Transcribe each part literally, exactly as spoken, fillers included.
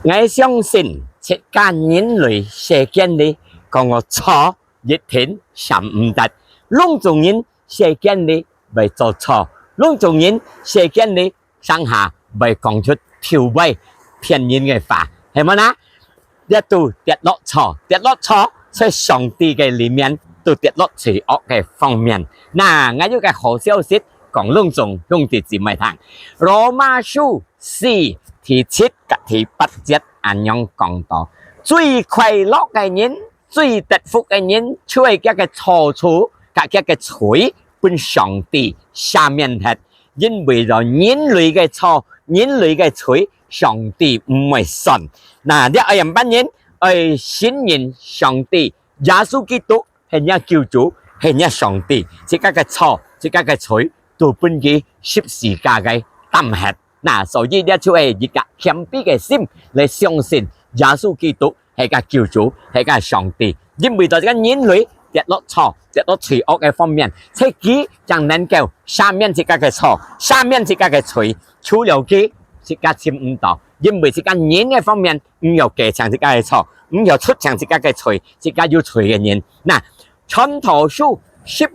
𠊎相信自家人類世間裡，講𠊎錯，一定閃毋得。攏總人世間裡會做錯，攏總人世間裡成下會講出頭尾騙人个話，係無呢？這都跌落錯，跌落錯，在上帝个裡面都跌落罪惡个方面。那，𠊎有個好消息，講攏總兄弟姊妹聽。羅馬書四第七甲第八節恁樣講到：最快樂个人，最得福个人，就係厥个錯處，甲厥个罪，分上帝赦免忒。因為了人類个錯，人類个罪，上帝毋會算。那，這愛仰般呢？愛信認上帝，耶穌基督 係若救主，係若上帝，自家个錯，自家个罪，都分佢十字架个擔忒。那，所以這就係一個謙卑个心來相信耶穌基督係个救主，係个上帝。因為到這個人類跌落錯，跌落罪惡个方面，在佢正能夠赦免自家个錯，赦免自家个罪，除了佢，自家尋毋到。因為自家人个方面，毋曉計算自家个錯，毋曉出清自家个罪，自家有罪个人。那，傳道書十二、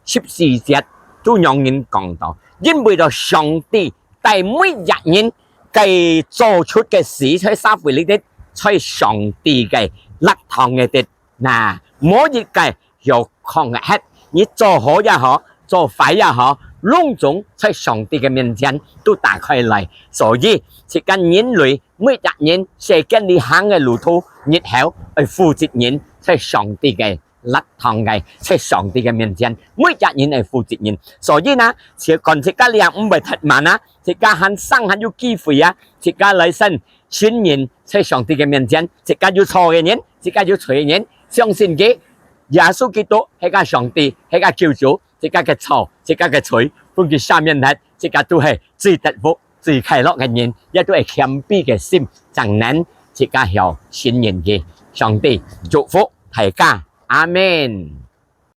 十四節都讓人講到，因為到上帝帶每一人个做出个事，在社會裡底，在上帝个立場个底，那，無一個有空个忒。你做好也好，做壞也好，攏總在上帝个面前都打開來。所以，自家人類每一人世間裡行个路途，日後愛負責任，在上帝个立場个，在上帝个面前，每一人愛負責任。所以呢，自家看自家這毋會忒慢啊，自家還生還有機會啊，自家來生信認，在上帝个面前，自家有錯个人，自家有罪个人，相信佢，耶穌基督係个上帝，係个救主，自家个錯，自家个罪，分佢赦免忒，自家都係最得福、最快樂个人，也都係謙卑个心，正能自家曉信認佢。上帝祝福大家，阿們。